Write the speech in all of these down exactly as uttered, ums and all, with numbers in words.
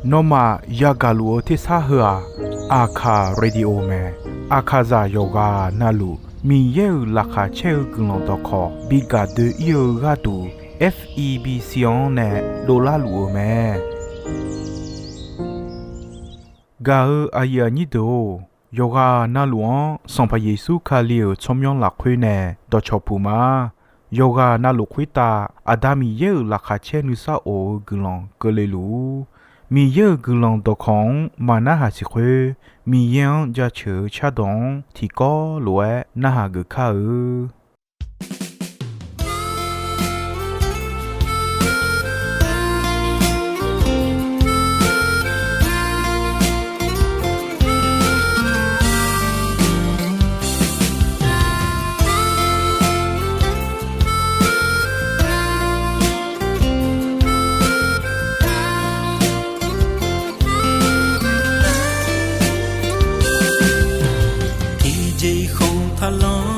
Nawmaf yagaq luf-eu tersar heu-aq, Aqkaq Radio mae. Aqkaqzaq yawqghaq navluf Miqyaer-euq laqkhaq caer-eu guiqlanq dawqkawq bi gaq doe-ir-eu gharduq, F E B C-anr nae dovlar luf-euq mae. Gaq-eu aqyuif aqnyir deuq-or, yawqghaq navluf-anr Sanqpaq Yeqsur Kali-euq tsawrmyanr lafkhoer nae dawqcawq puq ma. Yawqghaq navluf khoertav Aqda Miqyaer-euq laqkhaq caer nuisar of-eu guiqlanq keuvle luf-ur. Miqyaer-euq guiqlanq dawqkawq-anr maqnarhaq siq khoer, Miqyaer-anr jaceuq-eu cardawq-anr tiqkawv lof-aer narhaq geuf kar-eu. Tiqjeq khanq taqlanr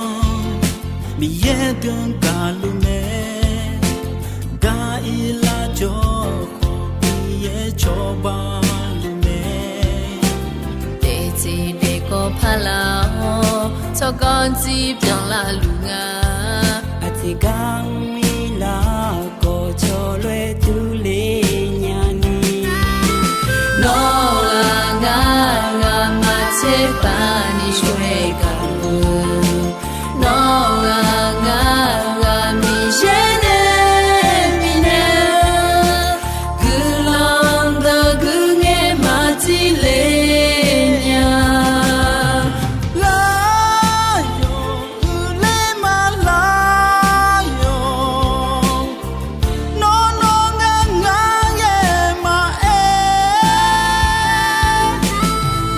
Miqyaer byan gaqluf mae. Gar-ir lar jawr khawf Miqyaer cawba luf mae. Daefteq daefkawv paq laf-awr tsawrganr jir byanlar luf nga. Aqjeq gar-ir lar khawf cawlof-aer durler nyani. Nawr-aq ngar, ngamaf tserpav ni shawr-aer gaq-eu. Nawr-aq ngar, ngamaf Miqyaer nae bifnaeq-eu guiqlanq dawq guiqngaer maqtile nya. Lar yawq, uiqler ma lar yawq. Nawr nawr ngar ngar ghae maqaer.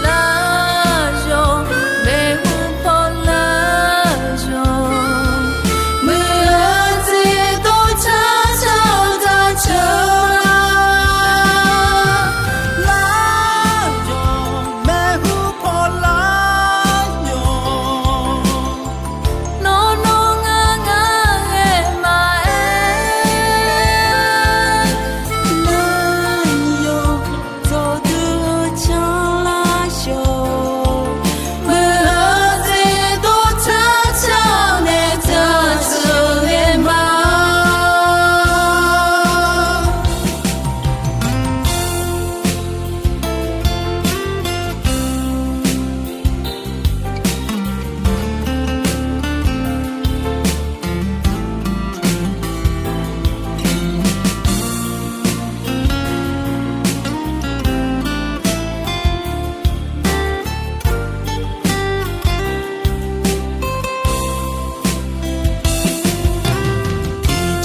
Lar yawq, maeqhu paw lar yawq. Muiq-eu jeq dov car car-awr car car. Lar yawq, maeqhu paw lar yawq. Nawr nawr ngar ngar ghae maqaer. Lar yawq, dawqdui-eu canlar yawq. Muiq-eu jeq dov car car-awr nae car car ghae ma.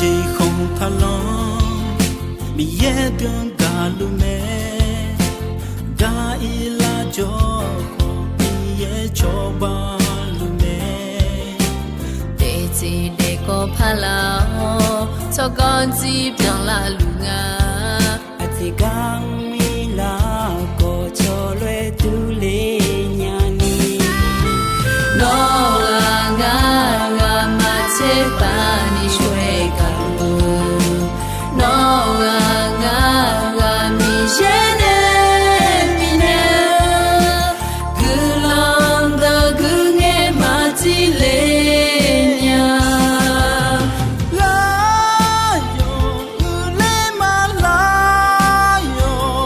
Tiqjeq khanq taqlanr Miqyaer byan gaqluf mae. Gar-ir lar jawr khawf Miqyaer cawba luf mae. Daefteq daefkawv paq laf-awr tsawrganr jir byanlar luf nga. Aqjeq gar-ir lar khawf cawlof-aer durler nyani. Nawr-aq ngar, ngamaf tserpav ni shawr-aer gaq-eu. Nawr-aq ngar, ngamaf Miqyaer nae bifnaeq-eu guiqlanq dawq guiqngaer maqtile nya. Lar yawq, uiqler ma lar yawq.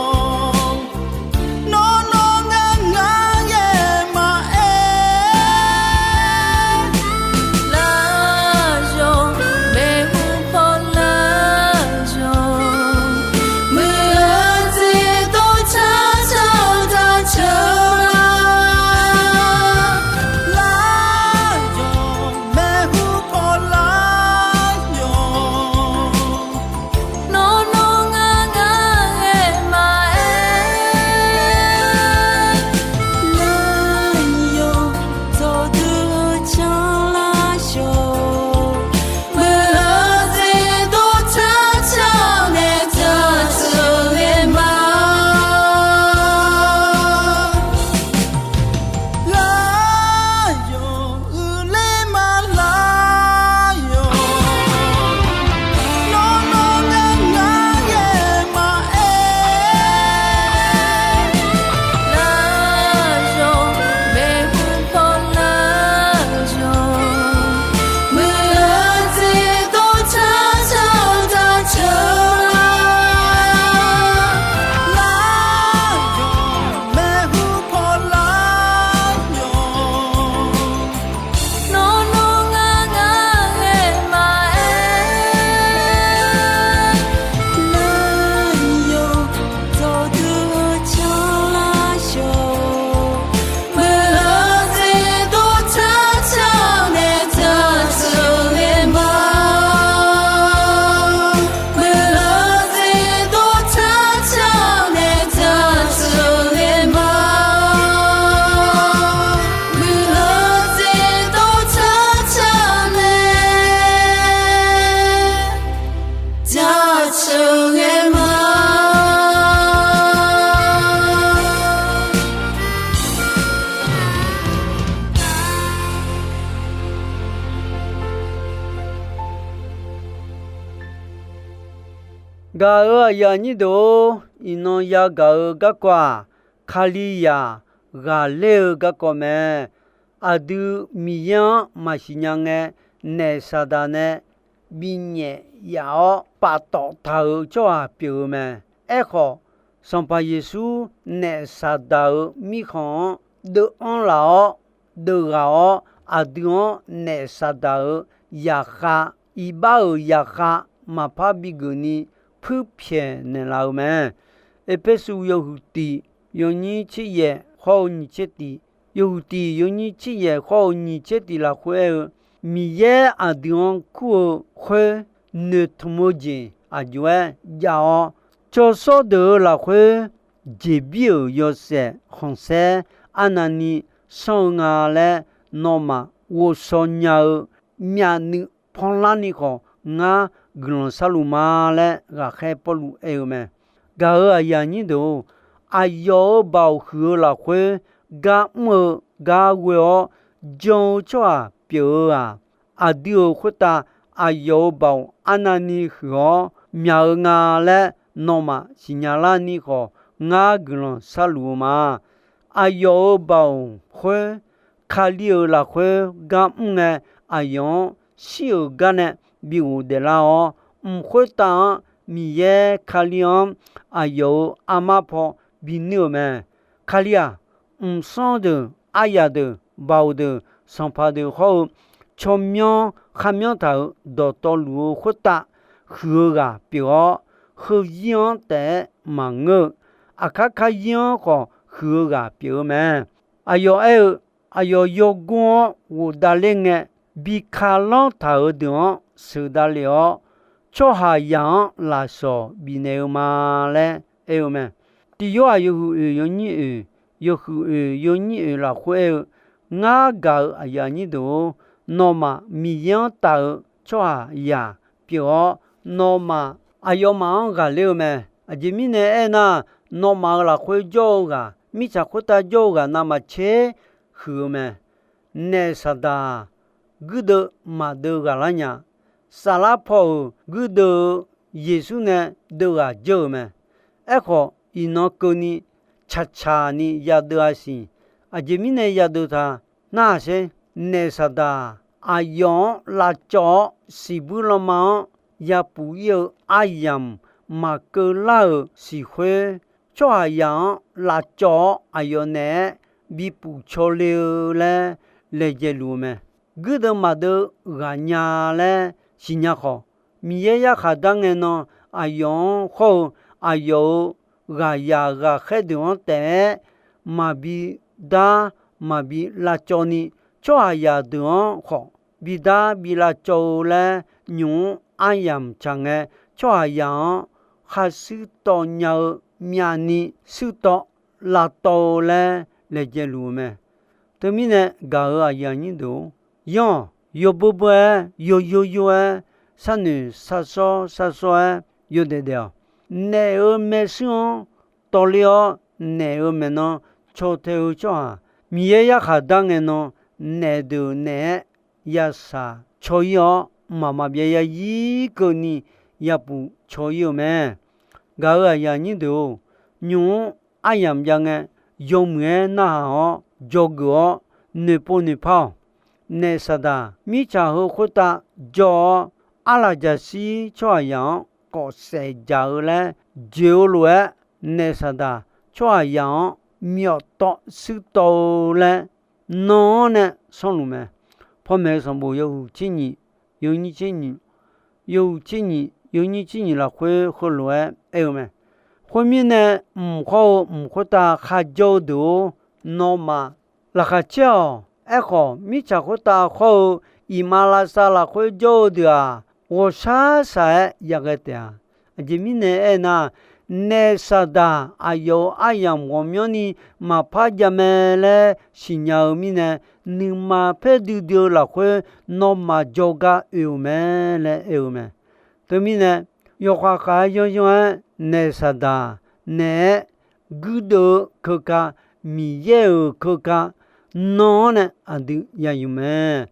ghae ma. Gaq-euq aqyuif aqnyir deuq-or, iqnan yagaq-eu garkawv-aq, Kalizaq ghaqler-eu garkawv mae. Aqdui Miqyaer-anr maqsiq nya ngae, naef Saqdaq nae binyaef yaf-awr paftawf taq-euq tsawrhaq pyeuf-eu mae. Aerkhawf, Sanqpaq Yeqsur naef Saqdaq-euq mirkhanq-anr deuvanr laf-awr, deuv ghaq-awr, aqdui-anr naef Saqdaq-euq zaqkhav, iqbax-euq zaqkhav maqpar bigeuf ni puirpyaeq naeqlaf-eu mae. Erpersu yawhuiq tiq yawnyir tser yaef khawr-eu nyiq tser tiq, yawhuiq tiq yawnyir tser yaef khawr-eu nyiq tser tiq lafkhoer aer-eu, Miqyaer aqdui-anr kur-eu khoer noeqtmq-eu jeq aqjox-aer jav-awr, cawshawr deuq-euq lafkhoer jeqbir-euq yawshaef khanqsaer arnavni sanr-eu nga laer nawmaf ghovshaw nya-eu myavnuiv panlar ni khawf, ngar guiqlanq sharluf ma laer ghaqkhaer Pawrluv aer-eu mae. Gaq-euq aqyuif aqnyir deuq-or, aqyawf-euq baoq huiq-eu lafkhoer gar mr-eu gar ghoe-awr jan-eu tsawrhaq pyeuf-eu-aq, aqdui-euq khoertav aqyawf-euq baoq arnavni huiq-awr myaq-eu nga laer nawmaf siqnya larni khawf, ngar guiqlanq sharluf-eu ma. Aqyawf-euq baoq khoer, Kali-euq lafkhoer gar mr ngae, aqyawf-anr shir-euq gar nae bi ghofdaef lar-awr, mq khoertav-anr Miqyaer Kali-anr aqyawf-euq armar paw binuir-euq mae. Kali-aq, mqsanr deuq, aryaq deuq, baoq deuq, sanqpaq deuq hawr-eu tsawrmyanr kharmyanr taq-euq dawqtawvluf-eu khoertav huiq-eu ghaq pyeuf-awr, heuzir-anr taef-aer maqngeur-eu, aqkar karzir-anr khawf huiq-eu ghaq pyeuf-eu mae. Aqyawf aer-eu, aqyawf yawgor-anr ghofdav ler ngae, bi kalanr taq-euq deuq-anr sheuqdav lef-awr, tsawrhaqzaq-anr lafsawq bifnaeq-eu ma laer aer-eu mae. Tiq Yorhaq yawhuiq oeq yawnyir oeq, yawhuiq oeq yawnyir oeq lafkhoer aer-eu, ngar gaq-euq aqyuif aqnyir deuq-or, nawmaf Miqyaer-anr taf-eu tsawrhaqzaq pyeuf-awr, nawmaf aqyawfmaf-anr ghaqler-eu mae. Aqjeq mirnae aernar, nawmaf-euq lafkhoer jawr-eu ghaq, mirtsaq khoertav jawr-eu ghaq navmaqtser huiq-eu mae. Naef Saqdaq-aq, guirdeuv maqdeuv ghaqlar nya. Saflar paw-euq guirdeuv-eu Yeqsur nae deuv ghaq dzeur-euq mae. Aerkhawf, iqnan keuvni tsaqtsaqni yadeuv-a siq. Aqjeq mirnae yadeuv ta narhaq sher. Naef Saqdaq aqyawf-anr lavcawv-awr, siqbuir lanma-anr yapuf ir-eu aryamq maqkeuv lar-euq siq khoer, tsawrhaqzaq-anr lavcawv-awr aqyawf naeq-aer bipuf caw le-eu laer laejae luf-eu mae. Guirdeuv maqdeuv ghaq nya laer siqnya khawf, Miqyaer yarkhaq dar ngae nan, aqyawf-anr hawr-eu aqyawf-euq ghaqzaq ghaqkhaer deuq-anr taef-aer maqbi dar maqbi lavcawv ni, tsawrhaqzaq deuq-anr khawf bidar bi lavcawv-eu laer nymq-mr aryamq tsaq ngae, tsawrhaqzaq-anr khar shuir tawv nya-eu myavni shuir tawv lavtawv-eu laer laejae luf-eu mae. Teumirnae gaq-euq aqyuif aqnyir deuq-or, yanr-awq, yawbeur beur-aer, yawyor yor-aer, sharnoeq sharshawr sharshawr-aer yawdaef daef-awq. Naef-euq maershuir-anr tawvler-awr, naef-euq maeqnan caw tae-eu tsawrhaq, Miqyaer yarkhaq dar ngae nan, naef deuq naeq-aer yashaq caw ir-awr, mqmaq maqbyav yazir keuvni yapuf caw ir-eu mae. Gaq-euq aqyuif aqnyir deuq-or, nymq-mr aryamq jav ngae, yawmuiq-aer narhaq-awr, dzawgeuf-awr, noeqpov noeqpar-awq. Naef Saqdaq mirtsaq heu khoertav jawr-awr, arlaqjaqshir tsawrhaqzaq-anr kawfsaef dzaq-eu laer joeq-eu lof-aer, naef Saqdaq tsawrhaqzaq-anr myawf tawv shuir tawv-eu laer nan-anr nae sanrluf mae. Pawmaeq-eu sanqbof yawhuiq tser nyiq, yawnyir tser nyiq, yawhuiq tser nyiq, yawnyir tser nyiq lafkhoer heulof-aer aer-eu mae. Khoermirnae, mq hawr-eu mq khoertav kharjawr-eu deuq-or, nawmaf laqkhaq caer-awq. Aerkhawf, mirtsaq khoertav hawr-eu iqmalavshav lafkhoer jawr-eu deuq-aq, ghawqshaq shaq-aer yaghae taef-a. Aqjeq mirnae aernar, naef Saqdaq aqyawf-euq aryamq ghawqmyanrni maqpar jav mae laer siqnya-eu mirnae, nuima paer duidui-eu lafkhoer nawmaf jawrgar oe-euq mae laer aer-eu mae. Teumirnae, yawkhav khav-aer yanryanr-aer naef Saqdaq naeq-aer guirdeuv-eu keuka, Miqyaer-euq keuka nan-anr nae aqdui ya yuf mae.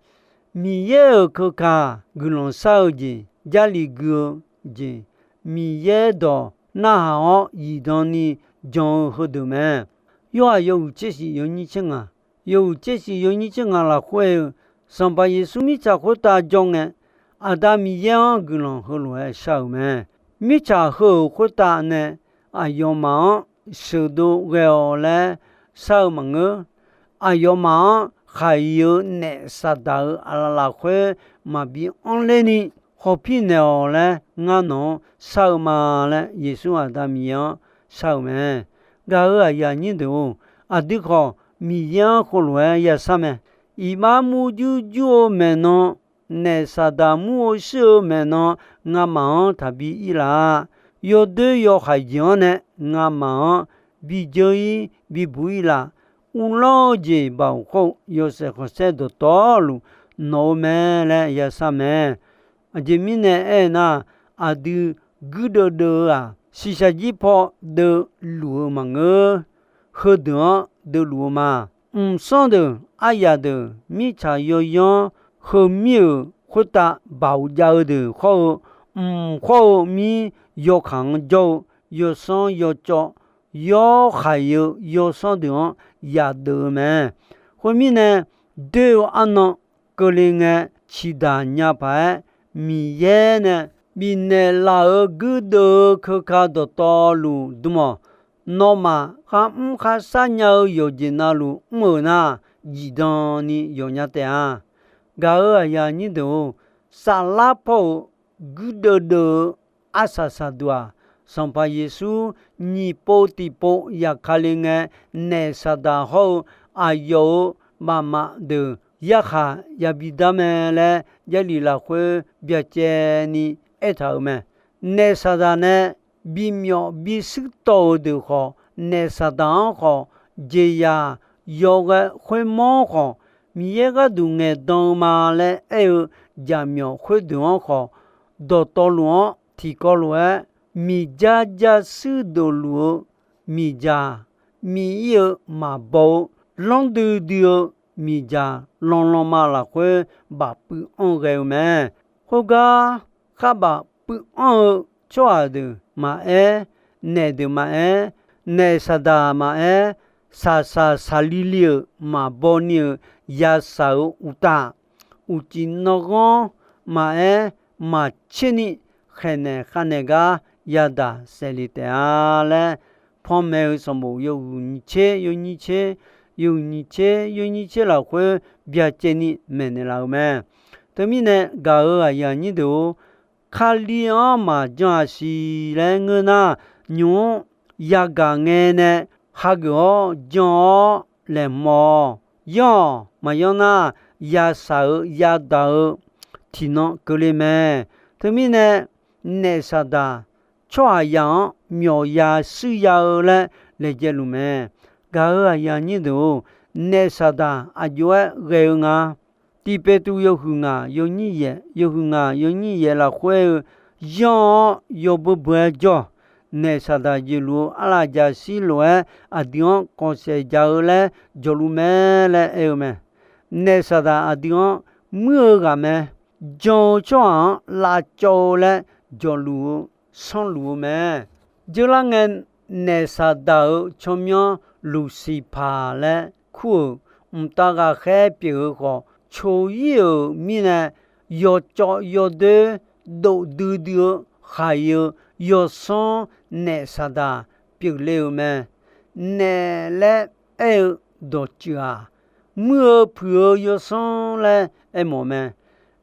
Miqyaer-euq keuka guiqlanq shar-eu jeq, Jarlif gui-eu jeq, Miqyaer dawq narhaq-awr zifdan ni jan-eu heudeuq mae. Yorhaq yawhuiq tser shif yawnyir tser ngaq, yawhuiq tser shif yawnyir tser ngaq lafkhoer-eu, Sanqpaq Yeqsur mirtsaq khoertav jawr ngae, Aqda Miqyaer-anr guiqlanq heulof-aer shar-euq mae. Mirtsaq heu-euq khoertav nae aqyawfmaf-anr sheuqdov ghae-awq laer shar-eu maqngeur. Aqyawfmaf-anr khaq-iq-eu naef Saqdaq-euq aqlaf lafkhoer maqbi anrler ni hawpir naeq-awq laer ngar nawq-anr shar-eu ma laer Yeqsur Aqda Miqyaer-anr shar-euq mae. Gaq-euq aqyuif aqnyir deuq-or, aqdui khawf Miqyaer-anr heulof-aer yashar mae. Iqbax murjur jur-eu maeqnan, naef Saqdaq mur-eu shir-eu maeqnan, ngamaf-anr taqbi ir laf-a. Yawdoer yawhaiq jeq-anr nae ngamaf-anr bi dzeur-ir bibuq-ir laf. Uvlanr-eu jeq baoq hawr-eu yawshaef khanqsaer dawqtawvluf nawq-eu mae laer yashar mae. Aqjeq mirnae aernar, aqdui guirdeuv deuv-eu-aq, shiqshaq jir paw deuv luf-eu maqngeur. Heudeuq-anr deuv luf-eu ma. Mqsanr deuq, aryaq deuq, mirtsaq yawyanr, heumir-euq khoertav baoq jav-eu deuq hawr-eu, mq hawr-eu mir yawkaq-anr jawr-eu yawsanr yawcawv, yawhaiq-eu yawsanr deuq-anr yadeuv-eu mae. Khoermirnae, doer-eu arnan keuvle ngae, ciqdaq nya paq-aer Miqyaer nae bifnaeq laf-euq guirdeuv-eu keuka dawqtawvluf dm-awq. Nawmaf kharmr kharshar nya-eu yawqjeq navluf mr-euq nar, zifdan ni yawqnya taef-a. Gaq-euq aqyuif aqnyir deuq-or, saflar paw-euq guirdeuv deuv-eu arsaq saqduq-aq, Sanqpaq Yeqsur nyiq pov tiqpov yaqkale ngae, naef Saqdaq hawr-eu aqyawf-euq bafmaf deuq yarkhaq yabi dar mae laer Jarlif lafkhoer byacaevni aertaq-euq mae. Naef Saqdaq nae bimyawf bishuir tawv-euq deuq khawf, naef Saqdaq-anr khawf, jeqzaq yawghae khoermawr-anr khawf, Miqyaer gharduq ngaeqdan-eu ma laer aer-eu jaqmyawf khoerdeuq-anr khawf, dawqtawvluf-anr tiqkawv lof-aer miqjar jarshuir dofluf-eu miqdzaq, miq-ir-eu maqbaw-eu lanr duidui-eu miqdzaq lanlanma lafkhoer bafpuiv anr ghae-eu mae. Khoergar kharbaf puiv anr-eu tsawrhaq deuq maqaer, naef deuq maqaer, naef Saqdaq maqaer, saqsaq saqli li-euq maqbaw ni-euq yashaq-euq uqtaf, uqcif nanghanr maqaer, maqtser ni khaeqnaeq khavnaeq gar yadaq saeqle taef-a laer, panmaeq-eu sanqbof yawhuiq nyiq tser yawnyir tser, yawhuiq nyiq tser yawnyir tser lafkhoer byacaevni maeqnaeq laf-euq mae. Teumirnae gaq-euq aqyuif aqnyir deuq-or, Kali-anr maqjan-aq siq laer ngeur nar, nymq-mr yagaq ngae nae hageuf-awr jan-awr laeqhmq-awq. Yanr-awq. Maqyanr nar, yashaq-euq yadaq-eu tiqnan keuvle mae. Teumirnae, naef Saqdaq tsawrhaqzaq-anr myawfya shuirya-eu laer laejae luf mae. Gaq-euq aqyuif aqnyir deuq-or, naef Saqdaq aqjox-aer ghae-eu nga. Tiq Peqtuv yawhuiq ngaq yawnyir yaeq, yawhuiq ngaq yawnyir yaeq lafkhoer-eu, yanr-awr yawbeu beu-aer jawr, naef Saqdaq jeq luf-eu arlaf jaqshir lof-aer aqdui-anr kawqsaeq ja-eu laer jawqluf mae laer aer-eu mae. Naef Saqdaq aqdui-anr muir-eu ghaq mae. Jan-eu tsawrhaq-anr lavcawv-eu laer jawqluf-eu sanrluf-eu mae. Dzeurlar ngae, naef Saqdaq-euq tsawrmyanr Luqsiqpaq laer kur-euq mqtav ghaqkhaer pyeuf-eu khawf, coq-ir-euq mirnae yawcawv yawdoer dov duidui-eu khaq-iq-eu yawsanr naef Saqdaq pyeufle-euq mae. Naef laer aer-eu dawqtsuif-aq, muir-eu puiq-eu yawsanr laer aermawf mae.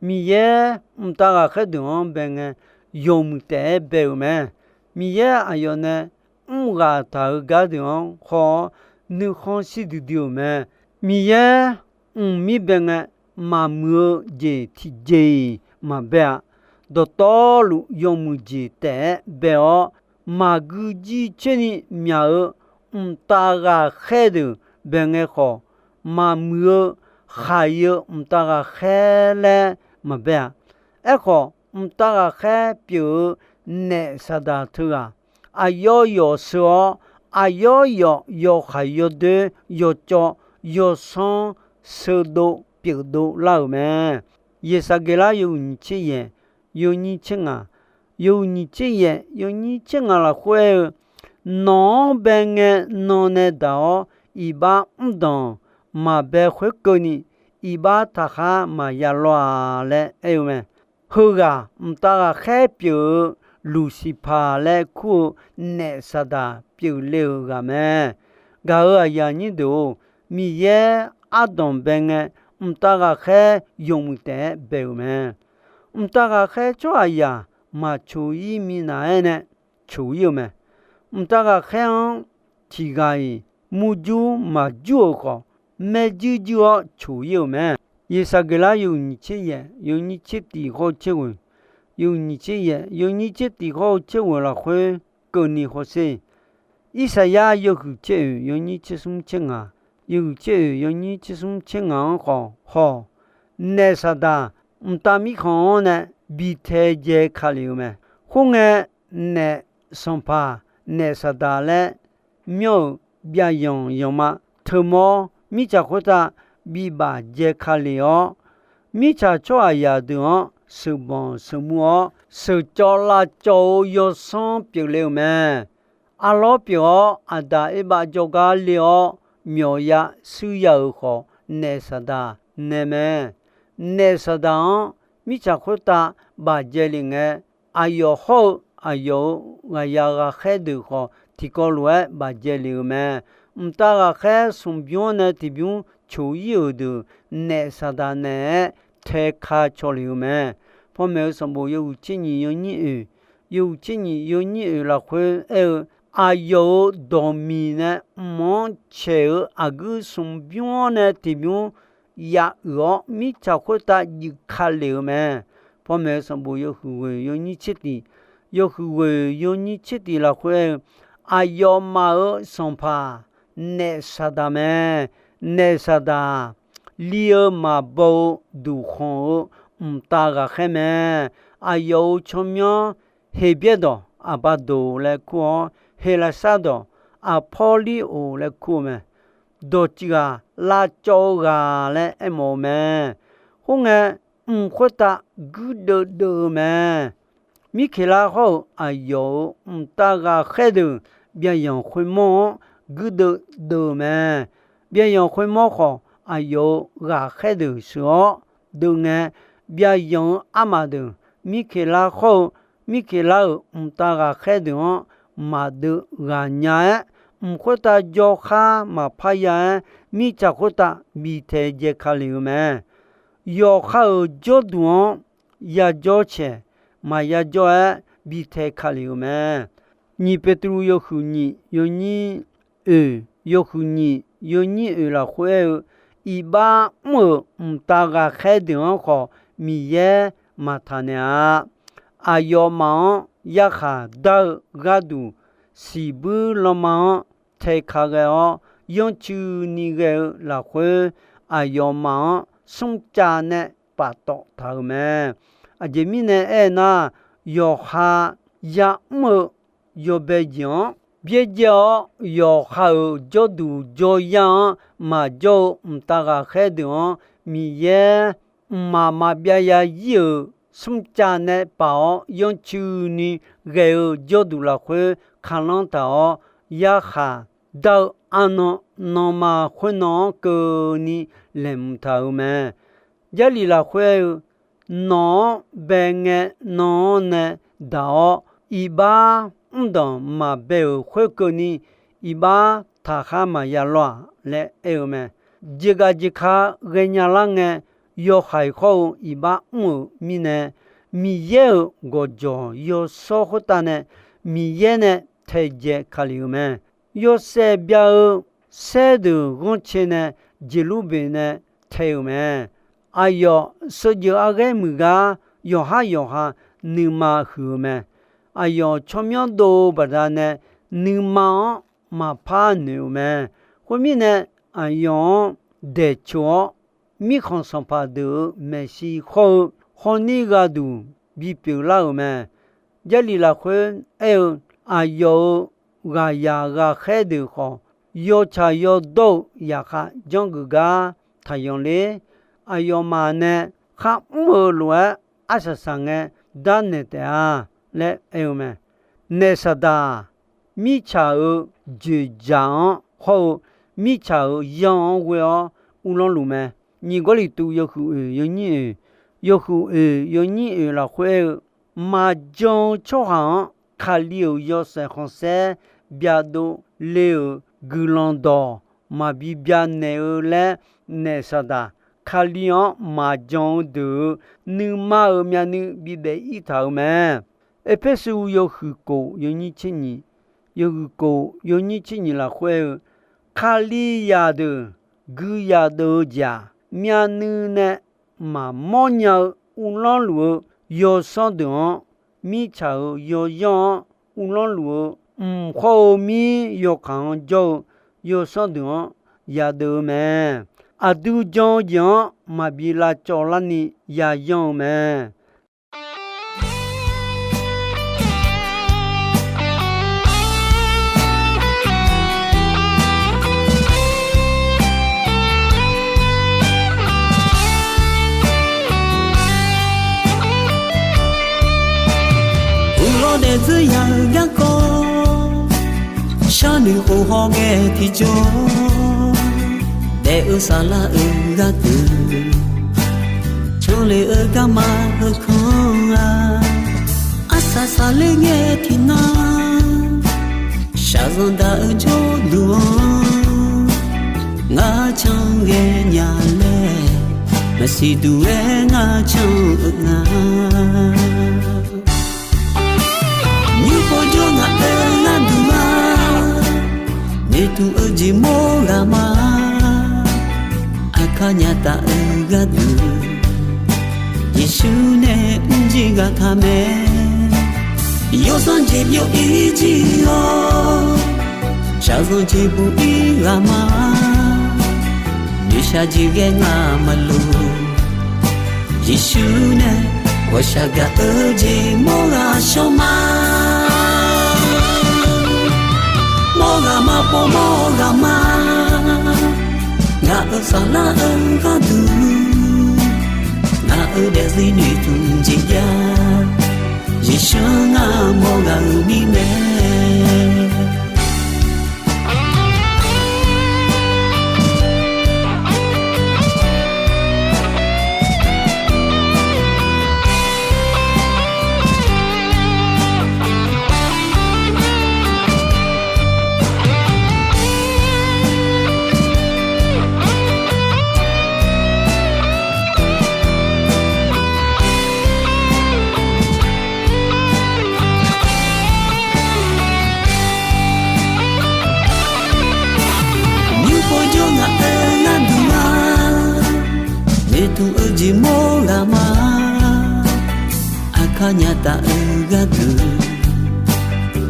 Miqyaer mqtav ghaqkhaer deuq-anr bae ngae, yawmuiq taef-aer bae-euq mae. Miqyaer aqyawf nae mr ghaq taq-euq gar deuq-anr haw-awr, nuikhanr shir duidui-euq mae. Miqyaer mqmir bae ngae, maqmuiq-eu jeq tiqjeq-iq maqbae-a. Dawqtawvluf yawmuiq jeq taef-aer bae-awr, maqgui jircoer ni myaq-eu mqtav ghaqkhaer deuq bae ngae khawf, maqmuiq-eu khaq-iq-eu mqtav ghaqkhaer laer maqbae-a. Aerkhawf, mqtav ghaqkhaer pyeuf-eu naef saqdaq teughaq, aqyawf yawf sheu-awr, aqyawf yawf yawkhaeq yawdoer yawcawv yawsanr sheudov pyeufdov lar-euq mae. Yeqsaqgeqlar yawhuiq nyiq tser yaef, yawnyir tser ngaq, yawhuiq nyiq tser yaef yawnyir tser ngaq lafkhoer aer-eu, Nawq-anr bae ngae nan nae daq-awr, iqbax mrdanq maqbae khoerkeuvni, iqbax taqkhar maqya law-a laer aer-eu mae. Heughaq mqtav ghaqkhaer pyeuf-eu Luqsiqpaq laer kur-eu naef saqdaq pyeufle-euq ghaq mae. Gaq-euq aqyuif aqnyir deuq-or, Miqyaer ardanq bae ngae, mqtav ghaqkhaer yawmuiq taef-aer bae-euq mae. Mqtav ghaqkhaer tsawrhaqzaq maqcoq-ir minav-aer nae coq-ir-eu mae. Mqtav ghaqkhaer-anr tiqghaq-iq murjur maqjur-euq khawf, maerjuir juir-awr coq-ir-euq mae. Yeqsaqgeqlar yawhuiq nyiq tser yaef yawnyir tser tiq hawr-eu tser ghoeq, yawhuiq nyiq tser yaef yawnyir tser tiq hawr-eu tser ghoeq lafkhoer keuvni hawsher. Irsaqyar yawhuiq tser oeq yawnyir tser smr tser ngaq, yawhuiq tser oeq yawnyir tser smr tser ngaq-anr khawf haw, naef saqdaq mqtav mirkhanq-anr nae bi tae jae ka lef-eu mae. Khoerngae, naef sanqpaq, naef saqdaq laer myanr-euq byavyanq yanqma teumawr mirtsaq khoertav bibaf jae ka lef-awr, mirtsaq tsawrhaqzaq deuq-anr sheuqbanq sheuqmur-awr, sheuqcawv lavcawv-eu yawsanr pyeufle-euq mae. Arlawr pyeuf-awr, Aqdaq Erbav jawrgar le-awr, myawqya shuir ya-euq khawf, naef saqdaq nae mae. Naef saqdaq-anr mirtsaq khoertav bafjae lef ngae, aqyawf hawr-eu aqyawf-euq ghaqya ghaqkhaer deuq khawf, tiqkawv lof-aer bafjae lef-euq mae. Mqtav ghaqkhaer smq bymr-anr nae tiqbymr coq-ir-euq deuq, naef saqdaq naeq-aer taeka caw lef-eu mae. Panmaeq-eu sanqbof yawhuiq tser nyiq yawnyir oeq, yawhuiq tser nyiq yawnyir oeq lafkhoer aer-eu, aqyawf-euq dawqmiq nae mq-anr caeq-eu aqguir smq bymr-anr nae tiqbymr ya uiq-awr, mirtsaq khoertav juif ka lef-eu mae. Panmaeq-eu sanqbof yawhuiq ghoeq yawnyir tser tiq, yawhuiq ghoeq yawnyir tser tiq lafkhoer aer-eu, aqyawfmaf-euq sanqpaq naef saqdaq mae. Naef saqdaq li-eu maqbaw-eu duqkhanq-eu mqtav ghaqkhaer mae. Aqyawf-euq tsawrmyanr Heqbyaerdawq Aqbaqdoq laer kur-awr, Heqlaqsar dawq Aqpawrlirghof laer kur-eu mae. Dawqtsuif ghaq lavcawv-eu ghaq laer aermawf-eu mae. Khoerngae, mq khoertav guirdeuv deuv-eu mae. Mirkeqlar hawr-euq aqyawf-euq mqtav ghaqkhaer deuq byaqyanq khoermawr-anr guirdeuv deuv-eu mae. Byaqyanq khoermawr khawf, aqyawf-euq ghaqkhaer deuq sheuq-awr deuv ngae, byaqyanq-eu armaf deuq Mirkeqlar hawr-eu Mirkeqlar-euq mqtav ghaqkhaer deuq-anr maqdeuv ghaq nya-aer, mq khoertav jawrkhar maqpar ya-aer, mirtsaq khoertav bi tae jae ka lef-eu mae. Yawqha-euq jawrduq-anr yajawr caeq, maqya jawr-aer bi tae ka lef-eu mae. Nyiq Peqtruv yawhuiq nyiq yawnyir oeq, yawhuiq nyiq yawnyir oeq lafkhoer aer-eu, iqbax mr-euq mqtav ghaqkhaer deuq-anr khawf, Miqyaer maqtaq naeq-a. Aqyawfmaf-anr yarkhaq dar-eu gharduq, siqbuir lanma-anr taeka ghae-awr, yanrcuini ghae-eu lafkhoer, aqyawfmaf-anr smrcav nae paftawf taq-euq mae. Aqjeq mirnae aernar, yawqha ya'mr-eu yawbae jeq-anr byaerdzae-awr, yawqha-euq jawrduq jawryar-anr maqjawr-eu mqtav ghaqkhaer deuq-anr, Miqyaer mqmaq maqbyav ya ir-euq smrcav nae paf-awr, yanrcuini ghae-eu jawrduq lafkhoer kalanr taq-awr, yarkhaq dar-eu arnan nanma khoernan-anr keuvni laeqhmq taq-euq mae. Jarlif lafkhoer aer-eu, nawq-anr bae ngae nan-anr nae daq-awr, iqbax mr danq maqbae-euq khoerkeuvni, iqbax taqkhar maqya lawr-aq laer aer-eu mae. Jeqgaf jeqka ghaenya lar ngae, yawhaiq hawr-eu iqbax mr-euq mirnae, Miqyaer-euq gawqjawq yawshawr khoertav nae Miqyaer nae taedzae ka lef-eu mae. Yawshaef byav-eu saerdeuq ghanrcae nae Jeqlurbeq nae tae-euq mae. Aqyawf sheujeuf arghaer muiq gar yawqhar yawqha nuima huiq-eu mae. Aqyawf tsawrmyanr dov-eu baqdanae nuima-anr maqpar noeq-euq mae. Khoermirnae, aqyawf-anr daeqceuq-awr, mirkhanq sanqpaq deuq-euq maeqshi hawr-eu hawrnir gharduq bipyeuf lar-euq mae. Jarlif lafkhoer aer-eu, aqyawf-euq ghaqzaq ghaqkhaer deuq khawf, yawtsaq yawdawr-euq zaqkhav janrgeuf gar taqyanq ler. Aqyawfmaf nae kharmr-eu lof-aer arsaq saqngae darnaeq taef-a laer aer-eu mae. Naef Saqdaq-aq, mirtsaq-euq dzoeqdzaq-anr hawr-eu mirtsaq-euq yanr-anr ghoe-awr uvlanr luf mae. Nyiq Gawrliqtu yawhuiq oeq yawnyir oeq, yawhuiq oeq yawnyir oeq lafkhoer aer-eu, maqjan-eu tsawrhaq-anr Kali-euq yawshaef khanqsaer byadov le-euq guiqlanq dawq maqbi byanaeq-eu laer, Naef Saqdaq Kali-anr maqjan-eu deuq-euq nuima-euq myavnuiv bibaef ir taq-euq mae. Erpersu yawhuiq kof yawnyir tser nyiq, yawhuiq kof yawnyir tser nyiq lafkhoer aer-eu, Kalizaq deuq guiyaq deuv-eu jeq-aq, myavnuiv nae maqmawr nya-eu uvlanr luf-eu yawsanr deuq-anr, mirtsaq-euq yawyanr-anr uvlanr luf-eu mq khawr-eu mir yawkaq-anr jawr-eu yawsanr deuq-anr yadeuv-eu mae. Aqdui jan-eu jeq-anr maqbi lavcawv larni yayanr-eu mae. Uqlawr daefdzeur ya-eu garkawv, sharnoeq khof hawghae tiqjawr, daef-eu saflar-euq gharduq, canle-eu garma heukanr-a. Arsaq saqler ngae tiqnan, shaqzanq daq-eu jawrduq-anr, ngar can ghae nya laer, maqsiq duq-aer ngar can-eu nga. Nymr pov jawr ngaq-euq gharduq-a, noeqtmq-eu jeq mawr ghaq ma. Aqkar nya taf-eu gharduq, Yeqsur nae mrjir ghaq taq mae. Yawsanr jeq byov-ir jir-awr, shaqzanq jeq buq-ir ghaq ma. Noeqshaq jeq ghae ngaq maqloq, Yeqsur nae ghawqshaq gaq-eu jeq mawr ghaq shawr ma. Mawr ghaq ma pov mawr ghaq ma. Ngaq-euq saflar-eu gharduq, ngaq-euq daefzir noeqtmq jeq jav. Yeqsur ngar mawr ghaq-euq mirnae. Nymr pov jawr ngaq-euq gharduq-a, noeqtmq-eu jeq mawr ghaq ma. Aqkar nya taf-eu gharduq,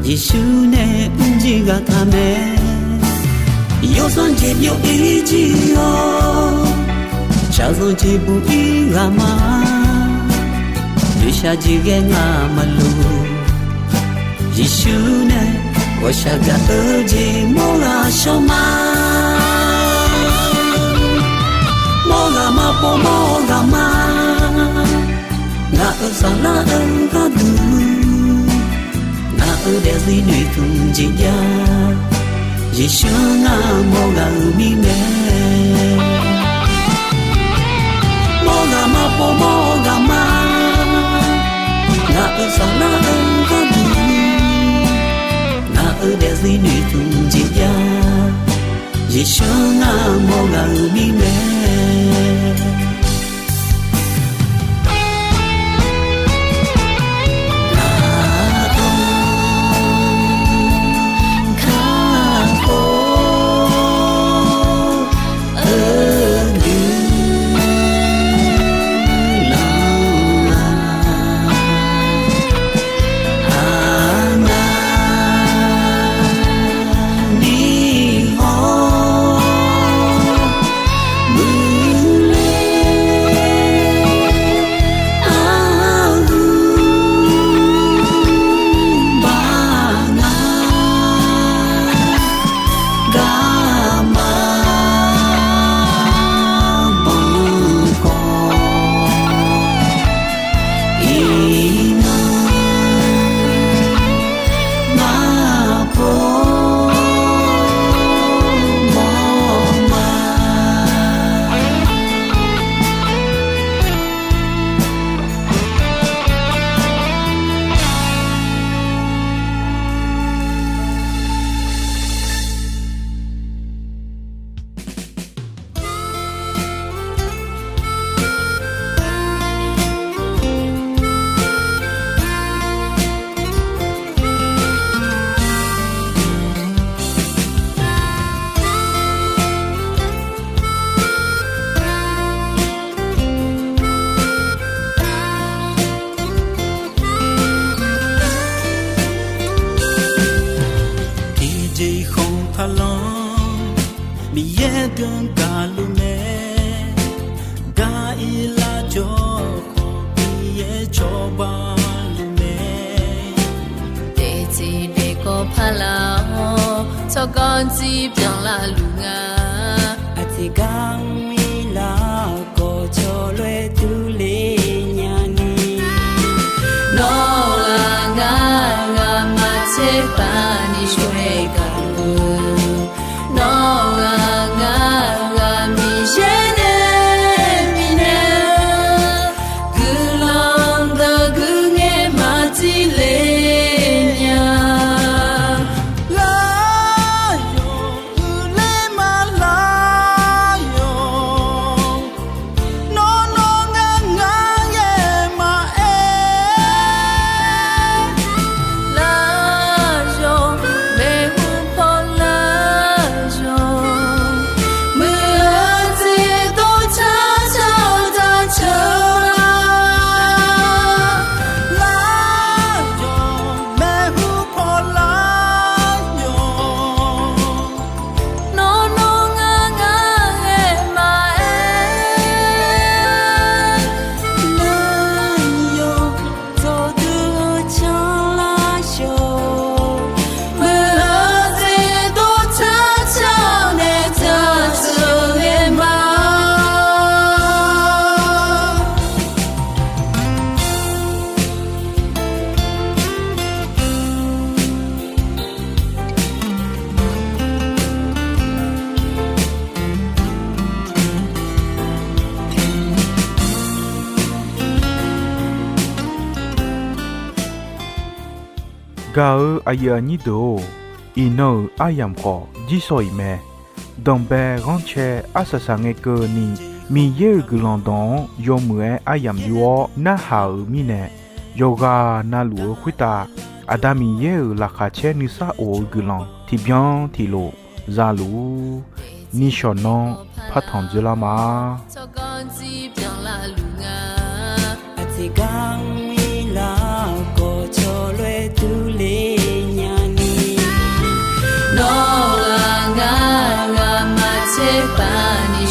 Yeqsur nae mrjir ghaq taq mae. Yawsanr jeq byov-ir jir-awr, shaqzanq jeq buq-ir ghaq ma. Noeqshaq jeq ghae ngaq maqloq, Yeqsur nae ghawqshaq gaq-eu jeq mawr ghaq shawr ma. Mawr ghaq ma pov mawr ghaq ma. Ngaq-euq saflar-eu gharduq, ngaq-euq daefzir noeqtmq jeq jav. Yeqsur ngar mawr ghaq-euq mirnae. Mawr ghaq ma pov mawr ghaq ma. Ngaq-euq saflar-eu gharduq, ngaq-euq daefzir noeqtmq jeq jav. Yeqsur ngar mawr ghaq-euq mirnae. Arlanr, Miqyaer dm gaqluf mae. Gar-ir lar jawr khawf, Miqyaer cawba luf mae. Daefteq daefkawv paq laf-awr, tsawrganr jir byanlar luf nga. Aqjeq gar-ir lar khawf, cawlof-aer durler nyani. Nawr-aq ngar, ngamaf tserpav ni shawr-aer gaqluf-eu. Nawr-aq ngar, ngamaf Miqyaer nae bifnaeq-eu guiqlanq deuq guiqngaer maqjir le nya. Lar yawq, uiqler ma lar yawq. Nawr nawr ngar ngar ghae maqaer. Lar yawq, maeqhu paw lar yawq. Muiq-eu jeq dov car car-eu daq ceuq. Lar yawq, maeqhu paw lar yawq. Nawr nawr ngar ngar ghae maqaer. Lar yawq, dawqdui-eu canlar yawq. Muiq-eu jeq dov car car-eu nae daq ceuq ghae ma. Gaq-eu aqyuif aqnyir deuq-or, iqnan-euq aryamq khawf jirsawq-iq mae. Danqbae ghanrcae arsaq saqngae keuvni, Miqyaer-euq guiqlanq dawq-anr yawmuiq-aer aryamq yur-awr narhaq-euq mirnae, yawqghaq navluf-eu khoertav Aqda Miqyaer-euq laqkhaq caer nuisar of-eu guiqlanq tiqbyan tiqlof zaluf-ur. Nishawq nanr partanq dzoerlar ma. Aqjeq gar-ir lar khawf, cawlof-aer durler nyani. Nawr-aq ngar, ngamaf tserpav ni